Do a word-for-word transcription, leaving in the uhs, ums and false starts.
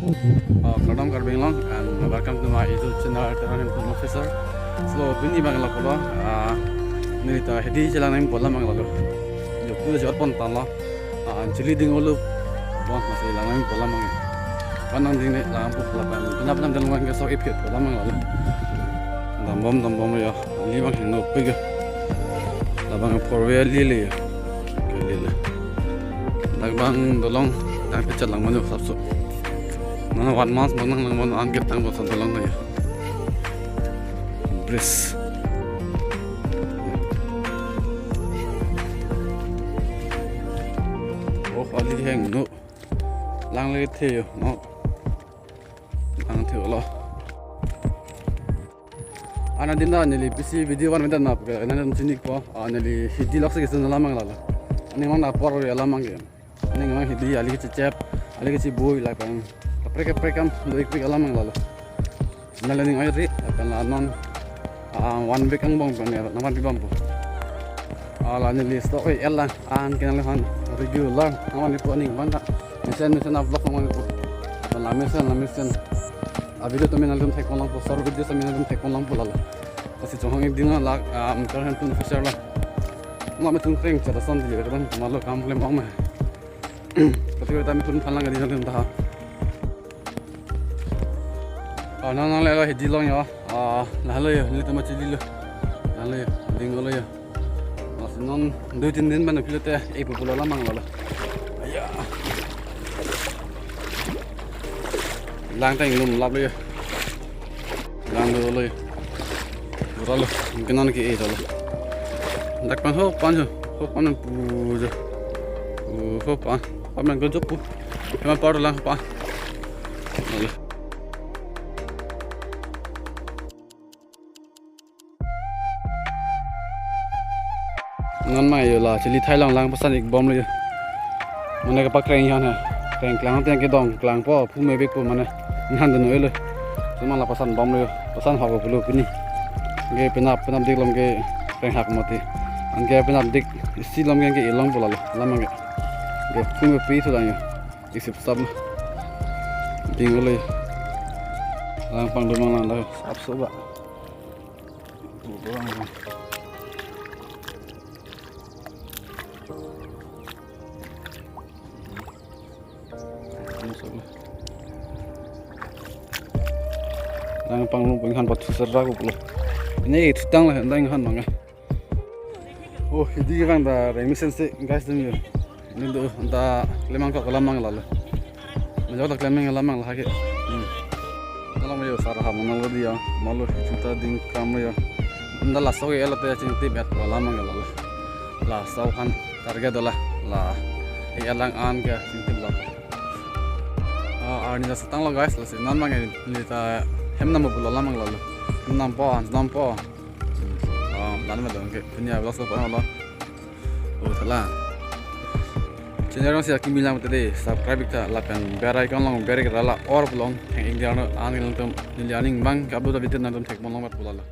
Oh, kardom Karbi Anglong and welcome to my YouTube channel, Terang Hempun Officer. So, pini abang lapulo, ah, neli ta hedi chelang nangpo alam abang lalo. Joktu jor pon tanglo. Ah, chili ding ulu. Bon, masih lang nangpo alam abang. Panang ding ne lang pu pula pan. Penap penap dalam abang ke sok ipit pu alam abang lalo. Dambom, dambom ya. Ali abang heno pega. Labang four wheel lele. Lele. Dak abang dolong, dak pecah lang mano sapso. Mano one month, mano lang mano angket tang bosan dolong ya. Bridge. Oh, ali heno. Lang le the yo, no. Lang the lo. Anadin ta neli pisi video van medan map ke, anadin chinikpo, ah, neli hidi lok si kesun alam abang lalo. Aning abang apor alam abang ke. Aning abang hidi ali kechechep, ali kechebui lapen. Kaprek kaprek kam, do ik pik alam abang lalo. Neli ning ai ri, lapen la non, ah, one week angbong pen ya, naman pi bampo. Ah, la neli stok oi el lang, an kenal han, review lang, naman pi aning abang ta. Mesen mesen vlog naman pi. Lapen la mesen, la mesen. A video tame nangtum thek pon langpo, short video tame nangtum thek pon langpo lalo. Lasi chonghong ik ding la, ah, Terang Hempun Officer la. Ma me tung kreng chata son di kadang malo kam klem ong me. Tapi kami pun phalang di nangtum ta. Ah, nang nang le la hedi long ya. Ah, lalo ya, neli tama chili lo. Lalo ya, ding lo ya. Mas non dui tin din mana pilote, eh, pu pu alam abang lalo. Aya. Lang ta inglum lap lo ya. Lang lo lo ya. Pura lo, mungkin non ke eh lo. Dak pan ho pan ho, ho pan pu jo. Oh, ho pan, ho pan ko jo pu. Hema par lang pan. Lo. Non ma yo la, chili thai long lang pasan ik bom lo yo. Mane kapakreng han ha. Kreng klang tiang kedong, klangpo, pu me bik po mane. Ngan dun lo. Cuma la pasan bom lo yo. Pasan ho ko pulo pini. Ke penap, penap dik lom ke kreng hak mati. Anke penap dik, isi lom ke, ke ilong po lalo. Lam ke. Ke pu me pi thu dang yo. Isip sap lo. Ding lo yo. Lang pangdun mang lang lo. Sap so ba. Lang panglung penghan bat susar ragu pulo. Ini tutang lah, entah yang han mangga. Oh, ini orang dah remisen sih, guys, demi. Ini tuh, entah lemang kok kelamang lalu. Menjawab tak lemang kelamang lah, ke. Hmm. Tolong yo, sarah mana lo dia, malu cinta ding kamu ya. Entah lah, sok ya, lo tuh ya, cinti bet kelamang lalu. Lah, sok kan, target adalah, lah. Ya, lang an ke, cinti lah. Ah, arni dah setang lo, guys, lah, si nan mang ini, ini ta hem nama pulo lamang lalu. Nampo, nampo. Oh, dan ma dong ke, punya vlog so pa lo. Oh, salah. Channel rong si aki bilang tadi, subscribe ta, lapen bell icon long, bell rala or belong, theng ik diang no, an nangtum, neli aning bang, upload video nangtum thek pon long bat pulo la.